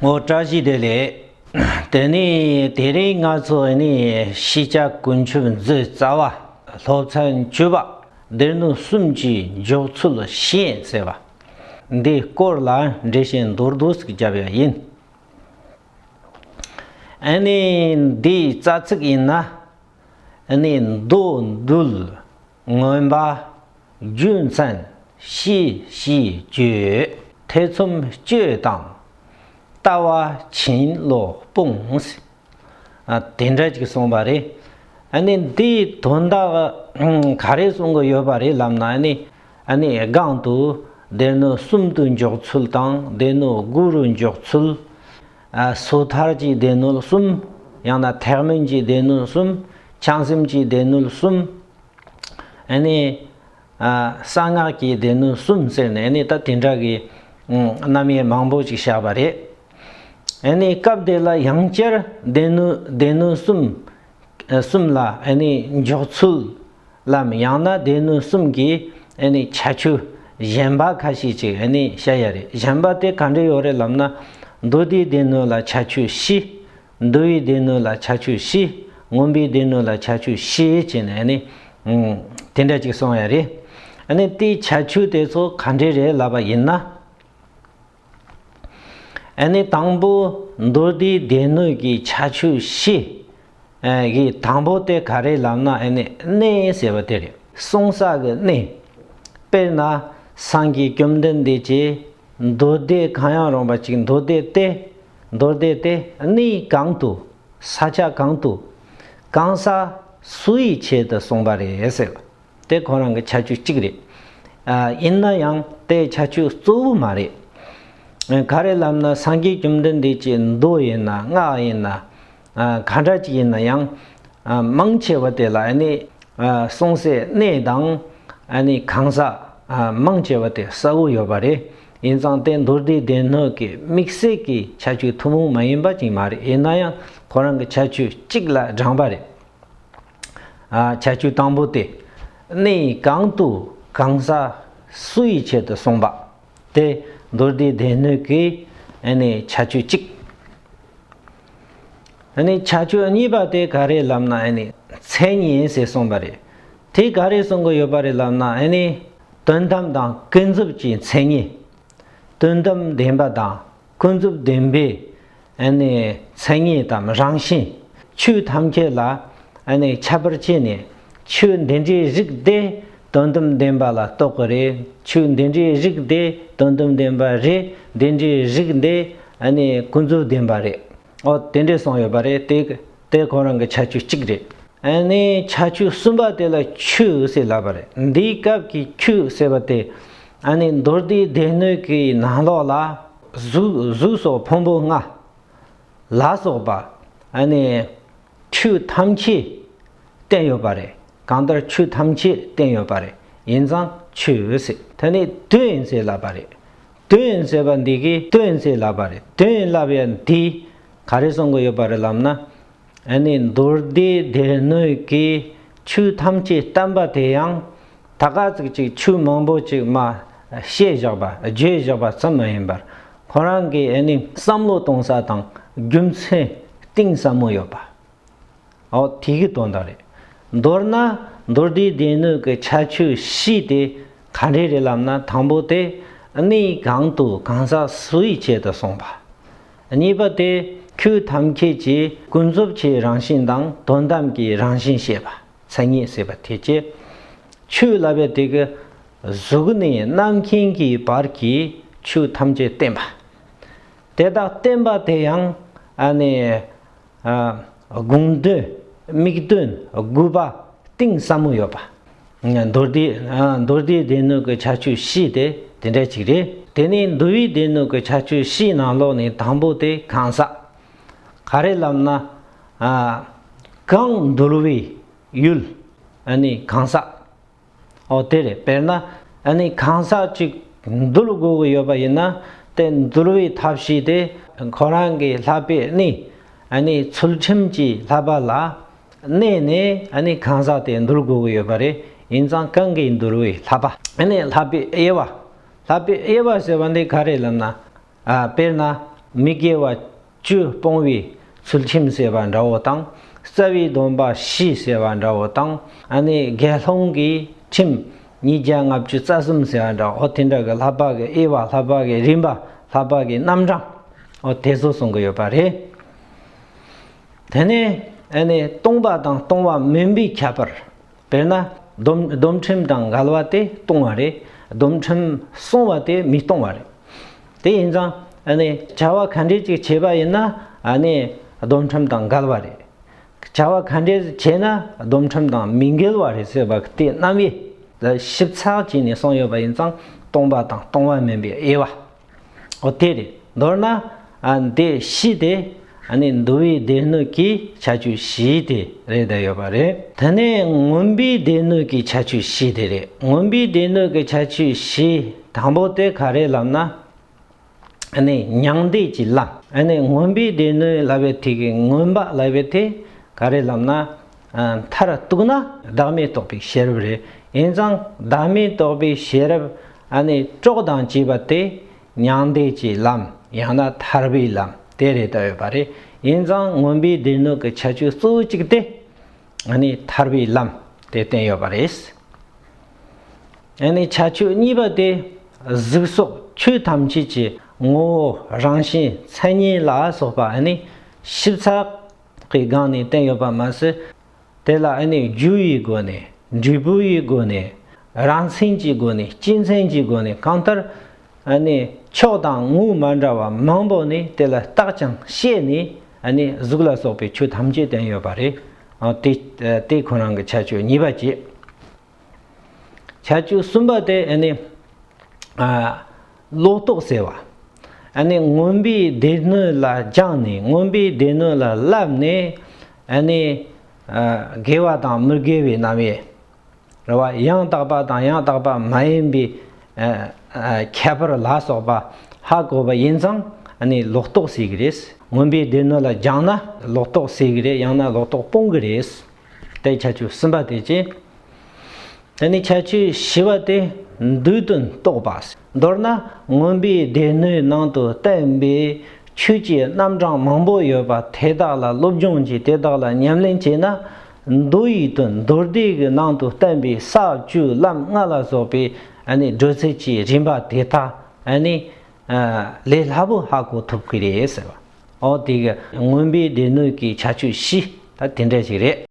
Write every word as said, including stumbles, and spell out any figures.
ངོ་བཀྲ་ཤིས་བདེ་ལེགས། དེ་ནས་དེ་རིང་ང་ཚོ་ནི་ཤེས་བྱ་ཀུན་ཁྱབ་མཛོད་རྩ་བ་སློབ་ཚན་བཅུ་པ་སྡེ་སྣོད་གསུམ་གྱི་འཇོག་ཚུལ་ཤེས་ཟེར་བ་འདིའི་སྐོར་ལ་འགྲེལ་བཤད་མདོར་བསྡུས་ཤིག་བརྒྱབ་ཡ་ཡིན། ཨ་ནི་འདིའི་རྩ་ཚིག་ཡིན་ན། ཨ་ནི་མདོ་འདུལ། མངོན་པ། རྒྱུ་མཚན། ཤེས་ཞེས་བརྗོད། ཐེ་ཚོམ་གཅོད་དང་། ལྟ་བ་ཕྱིན་ལོག་སྤོང་། ཨ། དེ་འདྲ་ཅིག་གསུངས་པ་རེད། ཨ་ནི་འདིའི་དོན་དག་ག་རེ་གསུང་གི་ཡོད་པ་རེད་ལབ་ན། ཨ་ནི་ཨ་ནི་སྒང་དུ་སྡེ་སྣོད་གསུམ་དུ་འཇོག་ཚུལ་དང་སྡེ་སྣོད་དགུ་རུ་འཇོག་ཚུལ། ཨ། སོ་ཐར་གྱི་སྡེ་སྣོད་གསུམ། ཡང་ན་ཐེག་དམན་གྱི་སྡེ་སྣོད་གསུམ། བྱང་སེམས་ཀྱི་སྡེ་སྣོད་གསུམ། ཨ་ནི། ཨ། གསང་སྔགས་ཀྱི་སྡེ་སྣོད་གསུམ་ཟེར་ནས་ཨ་ནི་ད་དེ་འདྲ་གི་ཨ་རྣམ་དབྱེ་མང་པོ་ཅིག་བཞག་པ་རེད། ཨ་ནི་སྐབས་དེ་ལ་ཡང་བསྐྱར་སྡེ་སྣོད་སྡེ་སྣོད་གསུམ། ཨ། གསུམ་ལ་ཨ་ནི་འཇོག་ཚུལ་ལམ། ཡང་ན་སྡེ་སྣོད་གསུམ་གྱི་ཨ་ནི་ཁྱད་ཆོས་གཞན་པ་ཁ་ཤས་ཅིག་ཨ་ནི་བཤད་ཡ་རེད། གཞན་པ་དེ་ག་འདྲ་ཡོད་རེད་ལབ་ན། མདོ་སྡེའི་སྡེ་སྣོད་ལ་ཁྱད་ཆོས་བཞི། འདུལ་བའི་སྡེ་སྣོད་ལ་ཁྱད་ཆོས་བཞི། མངོན་པའི་སྡེ་སྣོད་ལ་ཁྱད་ཆོས་བཞི་བྱས་ནས་ཨ་ནི་ཨ་དེ་འདྲ་ཅིག་གསུངས་ཡ་རེད། ཨ་ནི་དེའི་ཁྱད་ཆོས་དེ་ཚོ་ག་འདྲ་རེད་ལབ་པ་ཡིན་ན། ཨ་ནི་དང་པོ་མདོ་སྡེའི་སྡེ་སྣོད་ཀྱི་ཁྱད་ཆོས་བཞི། ཨ། གི་དང་པོ་དེ་ག་རེ་ལབ་ན། ཨ་ནི་གནས་ཟེར་བ་དེ་རེད། གསུང་ས་གི་གནས། དཔེར་ན་སངས་རྒྱས་བཅོམ་ལྡན་འདས་ཀྱིས་མདོ་སྡེ་གང་ཡང་རུང་བ་ཅིག་མདོ་སྡེ་སྟེ། མདོ་སྡེ་སྟེ་གནས་གང་དུ། ས་ཆ་གང་དུ། གང་ཟག་སུ་ཡི་ཆེད་དུ་གསུངས་པ་རེད་ཟེར་བ། དེ་ཁོ་རང་གི་ཁྱད་ཆོས་གཅིག་རེད། ཨ། ཡིན་ན་ཡང་དེ་ཁྱད་ཆོས་གཙོ་བོ་མ་རེད། ཨ། ག་རེ་ལབ་ན་སངས་རྒྱས་བཅོམ་ལྡན་འདས་ཀྱི་མདོ་ཡིན་ན་སྔགས་ཡིན་ན། ཨ། ག་འདྲ་ཅིག་ཡིན་ན་ཡང་། ཨ། མང་ཆེ་བ་དེ་ལ་ཨ་ནི། ཨ། གསུང་སའི་གནས་དང་། ཨ་ནི་གང་ཟག་ཨ། མང་ཆེ་བ་དེ་གསལ་བོ་ཡོད་པ་རེད། ཡིན་ཙང་དེ་མདོ་སྡེའི་སྡེ་སྣོད་ཀྱི་དམིགས་བསལ་གྱི་ཁྱད་ཆོས་ཐུན་མོང་མ་ཡིན་པ་ཅིག་མ་རེད། ཡིན་ན་ཡང་ཁོ་རང་གི་ཁྱད་ཆོས་གཅིག་ལ་བགྲངས་པ་རེད། ཨ། ཁྱད་ཆོས་དང་པོ་དེ། གནས་གང་དུ་གང་ཟག་སུ་ཡི་ཆེད་དུ་གསུངས་པ། དེ་མདོ་སྡེའི་སྡེ་སྣོད་ཀྱི་ཨ་ནི་ཁྱད་ཆོས་གཅིག་ཨ་ནི་ཁྱད་ཆོས་གཉིས་པ་དེ་ག་རེ་ལབ་ན། ཨ་ནི་མཚན་ཉིད་ཟེར་གསུངས་པ་རེད། དེ་ག་རེ་གསུང་གི་ཡོད་པ་རེད་ལབ་ན། ཨ་ནི་དོན་དམ་དང་ཀུན་རྫོབ་ཀྱི་མཚན་ཉིད། དོན་དམ་བདེན་པ་དང་ཀུན་རྫོབ་བདེན་པའི་ཨ་ནི་མཚན་ཉིད་དམ་རང་བཞིན། ཆོས་ཐམས་ཅད་ལ་ཨ་ནི་ཁྱད་པར་ཕྱེ་ནས། ཆོས་འདི་འདྲའི་རིགས་དེ་དོན་དམ་བདེན་པ་ལ་གཏོགས་ཀྱི་རེད། ཆོས་འདི་འདྲའི་རིགས་དེ་དོན་དམ་བདེན་པ་རེད། འདི་འདྲའི་རིགས་དེ་ཨ་ནི་ཀུན་རྫོབ་བདེན་པ་རེད། ཨོ། དེ་འདྲས་གསུངས་ཡོད་པ་རེད། དེ་དེ་ཁོ་རང་གི་ཁྱད་ཆོས་གཅིག་རེད། ཨ་ནི་ཁྱད་ཆོས་གསུམ་པ་དེ་ལ་ཆོས་ཟེར་ལབ་པ་རེད། འདིའི་སྐབས་ཀྱི་ཆོས་ཟེར་བ་དེ། ཨ་ནི་མདོ་སྡེའི་སྡེ་སྣོད་ཀྱི་ནང་ལོགས་ལ་གཟུགས་གཟུགས་སོགས་ཕུང་པོ་ལྔ་ལ་སོགས་པ། ཨ་ནི་ཆོས་ཐམས་ཅད་བསྟན་ཡོད་པ་རེད། གང་ལྟར་ཆོས་ཐམས་ཅད་བསྟན་ཡོད་པ་རེད། ཡིན་ཙང་ཆོས་ཟེར། དེ་ནས་དོན་ཟེར་ལབ་པ་རེད། དོན་ཟེར་བ་འདི་གིས་དོན་ཟེར་ལབ་པ་རེད། དོན་ལབ་ཡ་འདི་ག་རེ་གསུང་གི་ཡོད་པ་རེད་ལབ་ན། ཨ་ནི་མདོ་སྡེའི་སྡེ་སྣོད་ཀྱི་ཆོས་ཐམས་ཅད་བསྟན་པ་དེ་ཡང་ད་ག་ཙིག་ཅིག་ཆོས་མང་པོ་ཅིག་མ་བཤད་བཞག་པ་བརྗོད་བཞག་པ་ཙམ་མ་ཡིན་པར། ཁོ་རང་གི་ཨ་ནི་བསམ་བློ་གཏོང་ས་དང་རྒྱུ་མཚན་གཏིང་ཟབ་མོ་ཡོད་པ། ཨོ། དེ་གི་དོན་དག་རེད། མདོར་ན་མདོ་སྡེའི་སྡེ་སྣོད་ཀྱི་ཁྱད་ཆོས་བཞི་དེ་ག་འདྲས་རེད་ལབ་ན། དང་པོ་དེ་གནས་གང་དུ་གང་ཟག་སུ་ཡི་ཆེད་དུ་གསུངས་པ། གཉིས་པ་དེ་ཆོས་ཐམས་ཅད་ཀྱི་ཀུན་རྫོབ་ཀྱི་རང་བཞིན་དང་དོན་དམ་གྱི་རང་བཞིན་བཤད་པ། མཚན་ཉིད་ཟེར་བ་དེ་བཅས། ཆོས་ལབ་པའི་དེ་གི་གཟུགས་ནས་རྣམ་མཁྱེན་གྱི་བར་གྱི་ཆོས་ཐམས་ཅད་བསྟན་པ། དེ་དག་བསྟན་པ་དེ་ཡང་ཨ་ནི། ཨ། དགོངས་དོན། དམིགས་དོན། དགོས་པ་གཏིང་ཟབ་མོ་ཡོད་པ། མདོ་སྡེ། ཨ། མདོ་སྡེའི་སྡེ་སྣོད་ཀྱི་ཁྱད་ཆོས་བཞི་དེ་དེ་འདྲ་ཅིག་རེད། དེ་ནས་འདུལ་བའི་སྡེ་སྣོད་ཀྱི་ཁྱད་ཆོས་བཞིའི་ནང་ལོགས་ནས་དང་པོ་དེ་གང་ཟག་ག་རེ་ལབ་ན། ཨ། གང་འདུལ་བའི་ཡུལ། ཨ་ནི་གང་ཟག་ཨོ། དེ་རེད། དཔེར་ན་ཨ་ནི་གང་ཟག་ཅིག་འདུལ་དགོས་ཀྱི་ཡོད་པ་ཡིན་ན། དེ་འདུལ་བའི་ཐབས་ཤེས་དེ་ཁོ་རང་གི་བསླབ་པའི་གནས། ཨ་ནི་ཚུལ་ཁྲིམས་ཀྱི་བསླབ་པ་ལ་གནས་ནས་ཨ་ནི་གང་ཟག་དེ་འདུལ་དགོས་ཀྱི་ཡོད་པ་རེད། ཡིན་ཙང་གང་གིས་འདུལ་བའི་བསླབ་པ། ཨ་ནི་བསླབ་པའི་དབྱེ་བ། བསླབ་པའི་དབྱེ་བ་ཟེར་བ་འདི་ག་རེ་ལབ་ན། ཨ། དཔེར་ན་ མི་དགེ་བ་བཅུ་སྤོང་བའི་ཚུལ་ཁྲིམས་ཟེར་བ་འདྲ་བོ་དང་། རྩ་བའི་སྡོམ་པ་བཞི་ཟེར་བ་འདྲ་བོ་དང་། ཨ་ནི་དགེ་སློང་གི་ཁྲིམས་ཉིས་བརྒྱ་ལྔ་བཅུ་རྩ་གསུམ་ཟེར་བ་འདྲ་བོ། དེ་འདྲ་གི་བསླབ་པ་གི་དབྱེ་བ། བསླབ་པ་གི་རིམ་པ། བསླབ་པ་གི་རྣམ་གྲངས། འོ་དེ་ཚོ་གསུང་གི་ཡོད་པ་རེད། དེ་ནས་ཨ་ནི་སྟོང་པ་དང་སྟོང་པ་མིན་པའི་ཁྱད་པར། དཔེར་ན་སྡོམ་སྡོམ་ཁྲིམས་དང་འགལ་བ་དེ་སྟོང་བ་རེད། སྡོམ་ཁྲིམས་སྲུང་བ་དེ་མི་སྟོང་བ་རེད། དེ་ཡིན་ཙང་ཨ་ནི་བྱ་བ་ག་འདྲས་ཅིག་བྱས་པ་ཡིན་ན་ཨ་ནི་སྡོམ་ཁྲིམས་དང་འགལ་བ་རེད། བྱ་བ་ག་འདྲས་བྱས་ན་སྡོམ་ཁྲིམས་དང་མི་འགལ་བ་རེད་ཟེར་བ་དེ་རྣམ་དབྱེ་ཞིབ་ཚགས་བྱས་ནས་གསུངས་ཡོད་པ་ཡིན་ཙང་སྟོང་པ་དང་སྟོང་པ་མིན་པའི་དབྱེ་བ། འོ་དེ་རེད། མདོར་ན་ཨ་འདི་བཞི་དེ་ཨ་ནི་འདུལ་བའི་སྡེ་སྣོད་ཀྱི་ཁྱད་ཆོས་བཞི་དེ་རེད་བསྡད་ཡོད་པ་རེད། དེ་ནས་མངོན་པའི་སྡེ་སྣོད་ཀྱི་ཁྱད་ཆོས་བཞི་དེ་རེད། མངོན་པའི་སྡེ་སྣོད་ཀྱི་ཁྱད་ཆོས་བཞི་དང་པོ་དེ་ག་རེ་ལབ་ན། ཨ་ནི་མྱང་འདས་ཀྱི་ལམ། ཨ་ནི་མངོན་པའི་སྡེ་སྣོད་ལབ་པའི་དེ་གི་མངོན་པ་ལབ་པའི་དེ་ག་རེ་ལབ་ན། ཨ་མཐར་གཏུགས་ན་བདག་མེད་རྟོགས་པའི་ཤེས་རབ་རེད། ཡིན་ཙང་བདག་མེད་རྟོགས་པའི་ཤེས་རབ་ཨ་ནི་གྲོགས་དང་བཅས་པ་དེ་མྱང་འདས་ཀྱི་ལམ། ཡང་ན་ཐར་པའི་ལམ་དེ་རེད་བསྡད་ཡོད་པ་རེད། ཡིན་ཙང་མངོན་པའི་སྡེ་སྣོད་ཀྱི་ཁྱད་ཆོས་གཙོ་བོ་གཅིག་དེ་ཨ་ནི་ཐར་པའི་ལམ་དེ་བསྟན་ཡོད་པ་རེད། ཨ་ནི་ཁྱད་ཆོས་གཉིས་པ་དེ་གཟུགས་སོགས་ཆོས་ཐམས་ཅད་ཀྱི་ངོ་བོ་རང་བཞིན་མཚན་ཉིད་ལ་སོགས་པ་ཨ་ནི་ཞིབ་ཚགས་ཀྱི་སྒང་ནས་བསྟན་ཡོད་པ་མ་ཟད། དེ་ལ་ཨ་ནི་རྒྱུ་ཡི་སྒོ་ནས། འབྲས་བུ་ཡི་སྒོ་ནས། རང་མཚན་གྱི་སྒོ་ནས། སྤྱི་མཚན་གྱི་སྒོ་ནས། གང་ལྟར་ཨ་ནི་ཕྱོགས་དང་ངོས་མ་འདྲ་བ་མང་པོ་ནས་དེ་ལ་བརྟགས་ཀྱང་དཔྱད་ནས་ཨ་ནི་གཟུགས་ལ་སོགས་པའི་ཆོས་ཐམས་ཅད་བསྟན་ཡོད་པ་རེད། ཨ་དེ་དེ་ཁོ་རང་གི་ཁྱད་ཆོས་གཉིས་པ་བཅས། ཁྱད་ཆོས་གསུམ་པ་དེ་ཨ་ནི་ཨ་ལོག་རྟོག་ཟེར་བ། ཨ་ནི་མངོན་པའི་སྡེ་སྣོད་ལ་སྦྱངས་ནས། མངོན་པའི་སྡེ་སྣོད་ལ་བསླབས་ནས། ཨ་ནི་ཨ་དགེ་བ་དང་མི་དགེ་བའི་རྣམ་དབྱེ་རེད་བ། ཡང་དག་པ་དང་ཡང་དག་པ་མ་ཡིན་པའི་ཨ་ཨ་ཁྱད་པར་ལ་སོགས་པ་ཧ་གོ་བ་ཡིན་ཙང་ཨ་ནི་ལོག་རྟོག་ཟེར་གི་རེད། མངོན་པའི་སྡེ་སྣོད་ལ་སྦྱངས་ན་ལོག་རྟོག་ཟེར་གི་རེད། ཡང་ན་ལོག་རྟོག་སྤོང་གི་རེད། དེ་ཁྱད་ཆོས་གསུམ་པ་དེ་བཅས། དེ་ནས་ཁྱད་ཆོས་བཞི་པ་དེ་མདོ་དོན་རྟོགས་པ། མདོར་ན་མངོན་པའི་སྡེ་སྣོད་ནང་དུ་བསྟན་པའི་ཆོས་ཀྱི་རྣམ་གྲངས་མང་པོ་ཡོད་པ་དེ་དག་ལ་སློབ་སྦྱོང་གིས་དེ་དག་ལ་ཉམས་ལེན་བྱས་ན། མདོ་ཡི་དོན། མདོ་སྡེ་གི་ནང་དུ་བསྟན་པའི་ས་བཅུ་ལམ་ལྔ་ལ་སོགས་པའི་ཨ་ནི་སྒྲུབ་ཚུལ་གྱི་རིམ་པ་དེ་དག་ཨ་ནི་ལས་སླ་པོ་ཧ་གོ་ཐུབ་ཀྱི་རེད་ཟེར་བ། འོ་དེ་གི་མངོན་པའི་སྡེ་སྣོད་ཀྱི་ཁྱད་ཆོས་བཞི་ད་དེ་འདྲ་ཞིག་རེད།